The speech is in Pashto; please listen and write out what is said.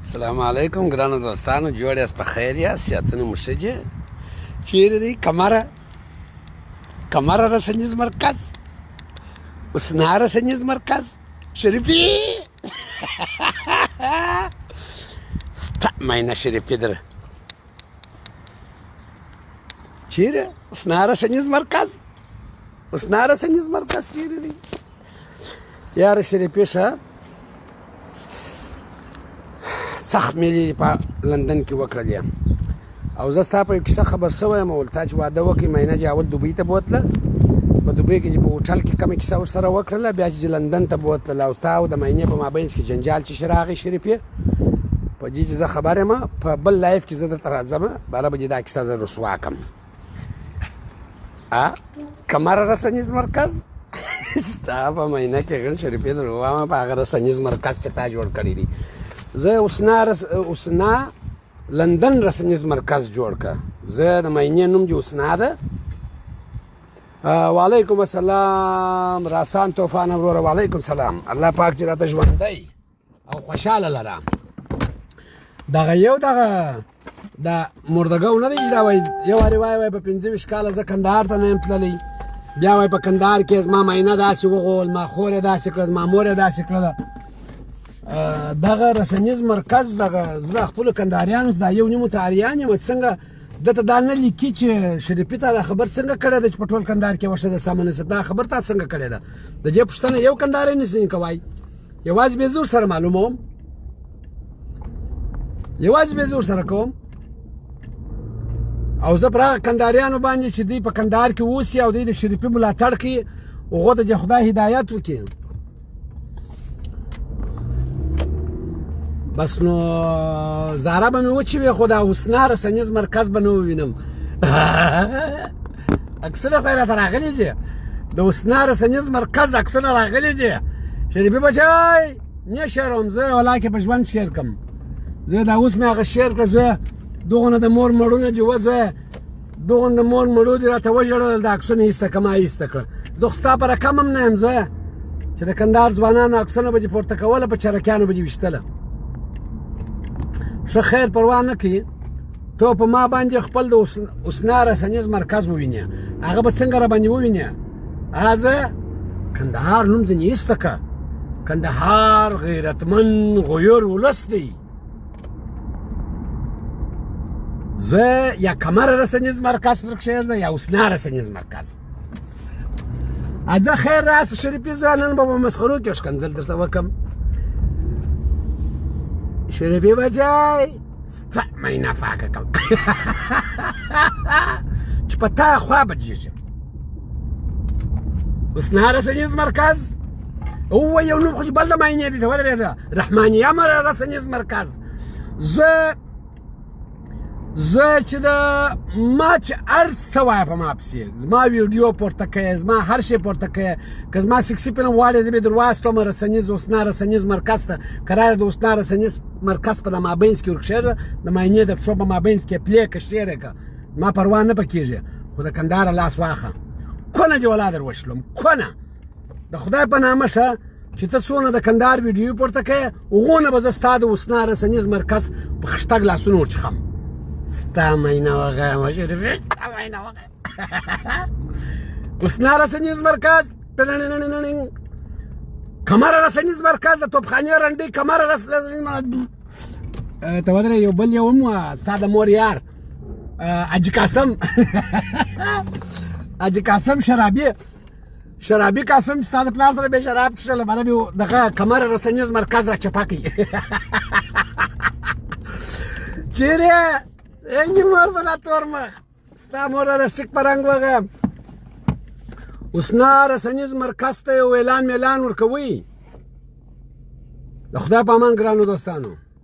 السلام علیکم ګرانو دوستانو، جوړ یاست؟ په خیر یاست؟ صحتونه مو ښه دي؟ چیرې دی کمره؟ کمره رسنیز مرکز، اوسنا رسنیز مرکز، شریفي ستا مینه شریفي در چیرې؟ اوسنا رسنیز مرکز، اوسنا رسنیز مرکز چیرې دی یاره شریفي؟ ښه سخت مېلې په لندن کې وکړلې او زه ستا په یو کیسه خبر شوی یم. ول تا چې واده وکړي، ماینه چې اول دوبۍ ته بوتله، په دوبۍ کې چې په هوټل کې کومه کیسه ورسره وکړله، بیا چې لندن ته بوتله او ستا او د ماینې په مابینځ کې جنجال چې راغی شریفې، په دې چې زه خبر یم، په بل live کې زه درته راځم، باره به دې دا کیسه زه رسوا کړم. ا کمر رسنیز مرکز ستا په ماینه کې غن شریفې در وایم، په هغه رسنیز مرکز چې تا جوړ کړی دی. زه اوسنا اوسنا لندن رسنیز مرکز جوړ که. زه د ماینې نوم دی اوسنا ده. وعلیکم السلام راسان طوفان وروره، وعلیکم سلام. الله پاک چې راته ژوندی او خوشحاله لره. دغه یو دغه د مردګاو نه دی چې دا وایي، یو وارې وایي، وایي په 25 کاله زه کندهار ته نه یم تللی، بیا وایي په کندهار کې زما ماینه داسې وغول، ما خور یې داسې کړه، زما مور یې داسې کړله. دغه رسنیز مرکز دغه زه د خپلو کندهاریانو دا یو نیمو ته اریان یم. څنګه دته دا نه لیکي چې شریفي ته دا خبر څنګه کړې ده چې په ټول کندهار کې ورشه د سمه نسي؟ دا خبر تا څنګه کړې ده؟ د دې پوښتنه یو کندهاری نسي کوای. یوازې به زور سره معلوموم، یوازې به زور سره کوم. او زه پر هغه کندهاریانو باندې چې دوی په کندهار کې اوسي او دوی د شریفي ملاتړ کوي، هغو ته چې خدای هدایت وکړي. بس نو زاره به مې وچې وي، خو دا حسنا رسنیز مرکز به نه ووینم. عکسونه خو یې راته راغلي دي، د حسنا رسنیز مرکز عکسونه راغلي دي. شریفي بچی نه شیروم زه، ولاکې په ژوند شیر کم زه. دا اوس مې هغه شیر کړه زویه، دغونه د مور مړونه چې وه زویه، دغونه د مور مړو دې راته وژړل. دا عکسونه ایسته که ما ایسته کړه. زه خو ستا په رقم هم نه یم زویه چې د کندهار ځوانانو عکسونه به دې پورته کوله، په چرکیانو به دې ویشتله. ښه خیر پروا نه کوي، ته په ما باندې خپل د اوسنا رسنیز مرکز ووینې، هغه به څنګه را باندې ووینې؟ زه کندهار نوم ځینې ایسته که. کندهار غیرتمن غیور ولس دی. زه یا کمر رسنیز مرکز پر کښېږده یا اوسنا رسنیز مرکز. اځه خیر راسه شریفي زویه، نن به په مسخرو کې ښکنځل درته وکم. شریفي بچی ستا مینه پاکه کړم چې په تا خوا بدېږم. اوسنا رسنیز مرکز هو یو نوم خو چې بل د ماینې دی، ته ودرېږه. رحمانیه رسنیز مرکز. زه چې د ما چې هر څه وایه په ما پسې، زما ویډیو پورته کوې، زما هر شی پورته کوې. که زما سیکسي فلم غواړې زه به یې در واستوم رسنیز اوسنا رسنیز مرکز ته. کرار د اوسنا رسنیز مرکز په د مابینځ کې ورکښېږه، د ماینې د پښو په مابینځ کې پلې که شیرې که، ما پروا نه پکېږي. خو د کندهاره لاس واخه، کونه دې ولا در وشلم، کونه د خدای په نامه شه چې ته څونه د کندهار ویډیو پورته کوې، هغونه به زه ستا د اوسنا رسنیز مرکز په خشتګ لاسونو ورچخم. ستا مینه وغیم شریفې، ستا مینه وغیم. اوسنا رسنیز مرکز، کمر رسنیز مرکز، د توپخانې رنډۍ کمر رسنیز مرکز. ته ودرې، یو بل یو هم ستا د مور یار حاجي قاسم، حاجي قاسم شرابي، شرابي قاسم ستا د پلار سره به شراب څښل، بله به دغه کمر رسنیز مرکز را چپه کوي. چیرې انجي مور به دا تور مخ ستا مور د سیک په رنګ وغیم. اوسنا رسنیز مرکز ته یو اعلان میلان ورکوي. د خدای په امان ګرانو دوستانو.